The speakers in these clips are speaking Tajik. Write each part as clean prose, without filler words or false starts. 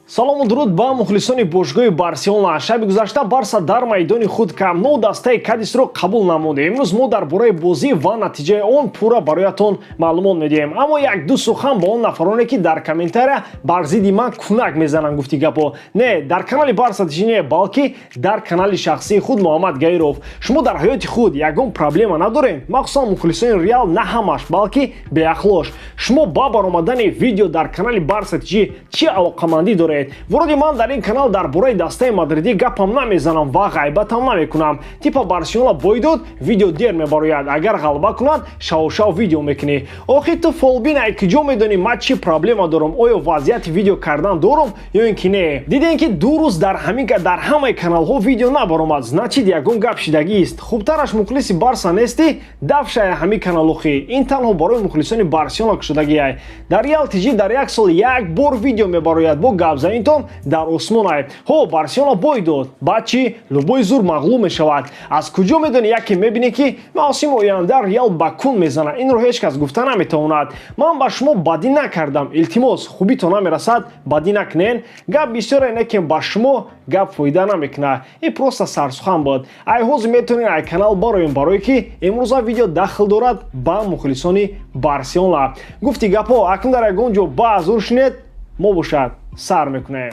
Салому дуруд ба мухлисони бошгоҳи Барселона. Шаби гузашта Барса дар майдони худ Камп Ноу дастаи Кадисро қабул намуд. Имрӯз мо дар бораи бозӣ ва натиҷаи он пурра бароятон маълумот медиҳем. Аммо як-ду сухан ба он нафароне, ки дар комментария бар зидди ман кунак мезананд. Гуфти гапо не дар канали Барса ТЖ не, балки дар канали шахсии худ Муҳаммад Гаиров. Шумо дар ҳаёти худ ягон проблема надорем? Махсусан мухлисони Реал, на ҳамаш, балки беахлош. Шумо ба баромадани видео дар канали Барса ТЖ чӣ алоқамандӣ доред? Вуруди ман дар ин канал дар бораи дастаи мадридӣ гапам намезанам ва ғайбатам намекунам. Типа Барселона бой дод, видео дер мебарояд, агар ғалаба кунад, шавшав видео мекунӣ. Охи ту фолбин ай куҷо медонӣ ман чӣ проблема дорам, оё вазъияти видео кардан дорам ё ин ки не? Дидем, ки 2 рӯз дар ҳамин дар ҳамаи каналҳо видео набаромад, значит, ягон гап шидагист. Хубтараш мухлиси Барса нестӣ, дафшая ҳамин каналохи. Ин танҳо барои мухлисони Барселона кушодагиай. Дар Реал ТЖ дар як сол як бор видео мебарояд, бо гапзанитон дар осмонай. Ҳо, Барселона бой дод, баъд чӣ? Любой зур мағлуб мешавад. Аз куҷо медонӣ, яке мебинӣ, ки мавсими оянда Реал ба кун мезанад? Инро ҳеҷ кас гуфта наметавонад. Ман ба шумо бадӣ накардам, илтимос, хубито намерасад, бадӣ накунен. Гап бисёре не, ки ба шумо гап фоида намекунад. Ин просто сарсухан буд. Ай ҳозир метавонед ай канал бароем, барое ки имрӯза видео дахл дорад ба мухлисони Барселона. Гуфти гапҳо, акнун дар ягон ҷо баъзур шунед, мо бошад сар мекунем.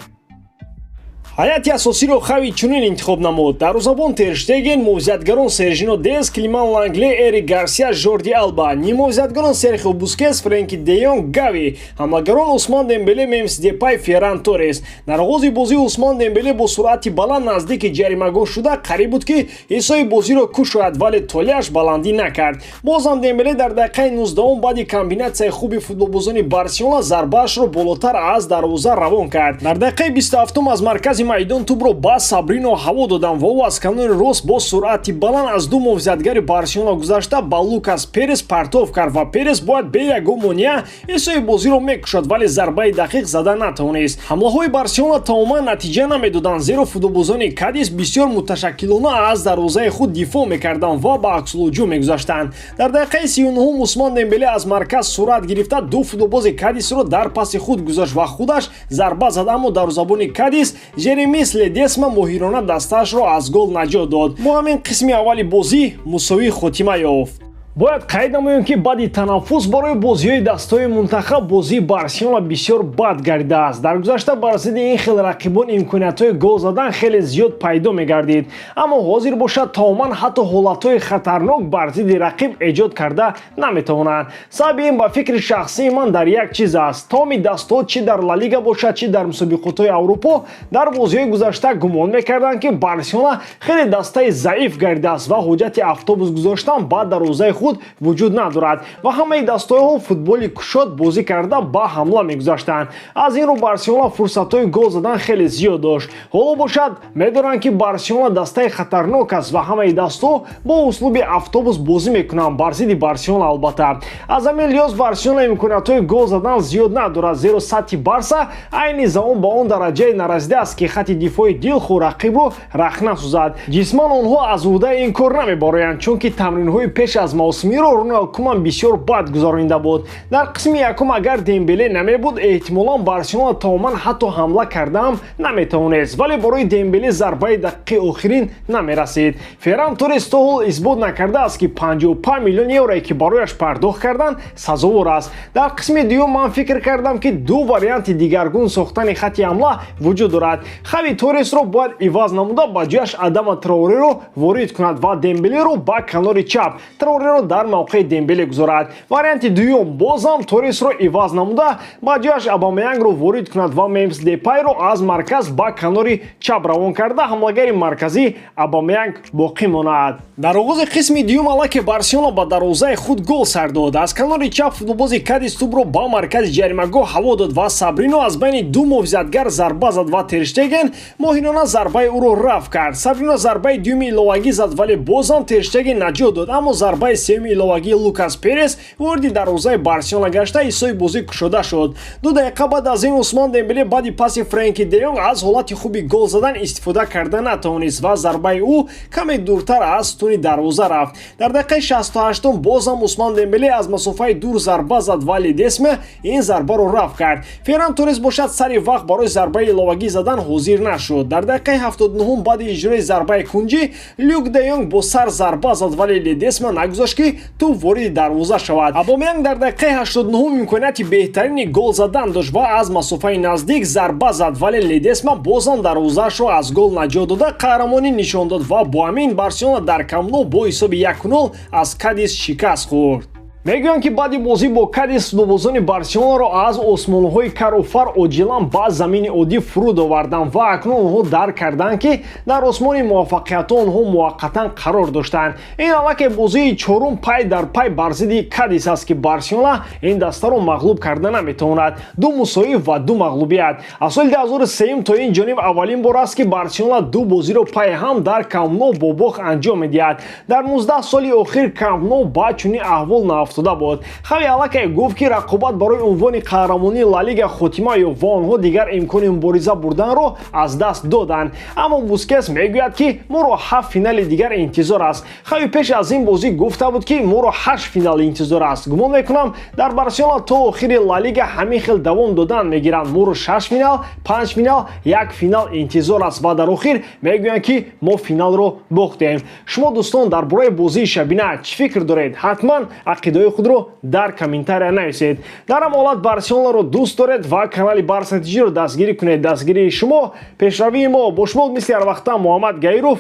Ҳайати асосиро Хави чунин интихоб намуд: дарвозабон Терштеген, муҳофизатгарон Сержино Дест, Климан Лангле, Эрик Гарсия, Жорди Алба, ниммуҳофизатгарон Серхио Бускес, Френки Деёнг, Гави, ҳамлагарон Усман Дембеле, Мемфис Депай, Ферран Торрес. Дар оғози бозӣ Усман Дембеле бо суръати баланд наздики ҷаримагоҳ шуда, қариб буд, ки ҳиссои бозиро кушояд, вале толеаш баландӣ накард. Бозам Дембеле дар дақиқаи 19-ум баъди комбинатсияи хуби футболбозони Барселона зарбаашро болотар аз дарвоза равон кард. Дар дақиқаи 27-ум аз маркази майдон тӯбро ба Сабрино ҳаво доданд ва ӯ аз канори рост бо суръати баланд аз ду муҳофизатгари Барселона гузашта, ба Лукас Перес партов кард ва Перес бояд бе ягон монеа ҳиссои бозиро мекушад, вале зарбаи дақиқ зада натавонист. Ҳамлаҳои Барселона тамоман натиҷа намедоданд, зеро футболбозони Кадис бисёр муташаккилона аз дарвозаи худ дифоъ мекарданд ва ба аксулҳуҷум мегузаштанд. Дар дақиқаи 39-ум Усман Дембеле аз марказ суръат гирифта, ду футболбози Кадисро дар паси худ гузошт ва худаш зарба зад, аммо дарвозабони Кадис Жеремис Ледесма моҳирона дастаашро аз гол наҷот дод. Бо ҳамин қисми аввали бозӣ мусовӣ хотима ёфт. Бояд қайд намоем, ки баъди танаффус барои бозиҳои дастаҳои мунтахаб бозии Барселона бисёр бад гардидааст. Дар гузашта бар зидди ин хел рақибон имкониятҳои гол задан хеле зиёд пайдо мегардид, аммо ҳозир бошад тамоман ҳатто ҳолатҳои хатарнок бар зидди рақиб эҷод карда наметавонанд. Сабаби ин, ба фикри шахсии ман, дар як чиз аст: тамоми дастаҳо, чӣ дар Ла Лига бошад, чӣ дар мусобиқотҳои Аврупо, дар бозиҳои гузашта гумон мекарданд, ки Барселона хеле дастаи заиф гардидааст ва ҳуҷҷати автобус гузоштан ба дарвозаи худ вуҷуд надорад ва ҳамаи дастаҳо футболи кушод бозӣ карда, ба ҳамла мегузаштанд. Аз ин рӯ Барселона фурсатҳои гол задан хеле зиёд дошт. Ҳоло бошад медонанд, ки Барселона дастаи хатарнок аст ва ҳамаи дастаҳо бо услуби автобус бозӣ мекунанд бар зидди Барселона. Албатта, аз ҳамин лиҳоз Барселона имкониятҳои гол задан зиёд надорад, зеро сатҳи Барса айни замон ба он дараҷае нарасидааст, ки хати дифои дилхоҳ рақибро рахна созад. Ҷисман онҳо аз уҳдаи ин кор намебароянд, чунки тамринҳои пеш аз мавсимиро Роналд Куман бисёр бад гузаронида буд. Дар қисми якум агар Дембеле намебуд, эҳтимолан Барселона тамоман ҳатто ҳамла кардаам наметавонист, вале барои Дембеле зарбаи дақиқаи охирин намерасид. Ферран Торрес то ҳол исбот накардааст, ки 55 миллион еврое, ки барояш пардохт карданд, сазовор аст. Дар қисми дуюм ман фикр кардам, ки ду варианти дигаргун сохтани хати ҳамла вуҷуд дорад. Хави Торресро бояд иваз намуда, ба ҷояш Адама Траореро ворид кунад ва Дембелеро ба канори чап, Траореро дар мавқеи Дембеле гузорад. Варианти дуюм: бозам Торресро иваз намуда, ба ҷояш Абамеянгро ворид кунад ва Мемфис Депайро аз марказ ба канори чап равон карда, ҳамлагари марказӣ Абамеянг боқӣ монад. Дар оғози қисми дуюм аллакай Барселона ба дарвозаи худ гол сар дод. Аз канори чап футболбози Кадис тӯбро ба маркази ҷаримагоҳ ҳаво дод ва Сабрино аз байни ду муҳофизатгар зарба зад ва Терштеген моҳирона зарбаи ӯро рафт кард. Сабрино зарбаи дуюми иловагӣ зад, вале бозам Терштеген наҷот дод, аммо зарбаи сеюм. сеюми иловагии Лукас Перес вориди дарвозаи Барселона гашта, ҳисоби бозӣ кушода шуд. 2 дақиқа баъд аз ин Усман Дембеле баъди паси Френки де Йонг аз ҳолати хуби гол задан истифода карда натавонист ва зарбаи ӯ каме дуртар аз сутуни дарвоза рафт. Дар дақиқаи 68-ум боз ҳам Усман Дембеле аз масофаи дур зарба зад, вале Ледесма ин зарбаро рафъ кард. Ферран Торрес бошад, сари вақт барои зарбаи иловагӣ задан ҳозир нашуд. Дар дақиқаи 79-ум баъди иҷрои зарбаи кунҷӣ Люк де Йонг бо сар зарба зад, вале Ледесма нагузошт, ки тӯб вориди дарвоза шавад. Абомеянг дар дақиқаи 89-ум имконияти беҳтарини гол задан дошт ва аз масофаи наздик зарба зад, вале Ледесма бозам дарвозаашро аз гол наҷот дода, қаҳрамонӣ нишон дод ва бо ҳамин Барселона дар Камп Ноу бо ҳисоби 1-0 аз Кадис шикаст хӯрд. Мегӯянд, ки баъди бозӣ бо Кадис футболбозони Барселонаро аз осмонҳои каруфар оҷилан ба замини оддӣ фуруд оварданд ва акнун онҳо дарк карданд, ки дар осмони муваффақиятҳо онҳо муваққатан қарор доштанд. Ин аллакай бозии чорум пай дар пай бар зидди Кадис аст, ки Барселона ин дастаро мағлуб карда наметавонад: ду мусовӣ ва ду мағлубият. Аз соли 2003 то ин ҷониб аввалин бор аст, ки Барселона ду бозиро пай ҳам дар Камп Ноу бо бохт анҷом медиҳад. Дар 19 соли охир Камп Ноу ба чунин аҳвол наафтода буд. Хави аллакай гуфт, ки рақобат барои унвони қаҳрамонии Ла Лига хотима ёфт ва онҳо дигар имкони мубориза бурданро аз даст доданд, аммо Бускес мегӯяд, ки моро ҳафт финали дигар интизор аст. Хави пеш аз ин бозӣ гуфта буд, ки моро ҳашт финал интизор аст. Гумон мекунам, дар Барселона то охири Ла Лига ҳамин хел давом додан мегиранд. Моро шаш финал, панҷ финал, як финал интизор аст ва дар охир мегӯянд, ки мо финалро бохтем. Шумо, дӯстон, дар бораи бозии шабина чӣ фикр доред? Ҳатман ақидаҳои худро дар комментария нависед. Дар ҳам ҳолат Барселонаро дӯст доред ва канали Барса ТЖро дастгирӣ кунед. Дастгирии шумо — пешравии мо. Бо шумо мисли ҳарвақта Муҳаммад Гаиров.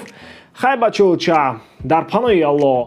Хай, бачаоча, дар паноҳи Аллоҳ.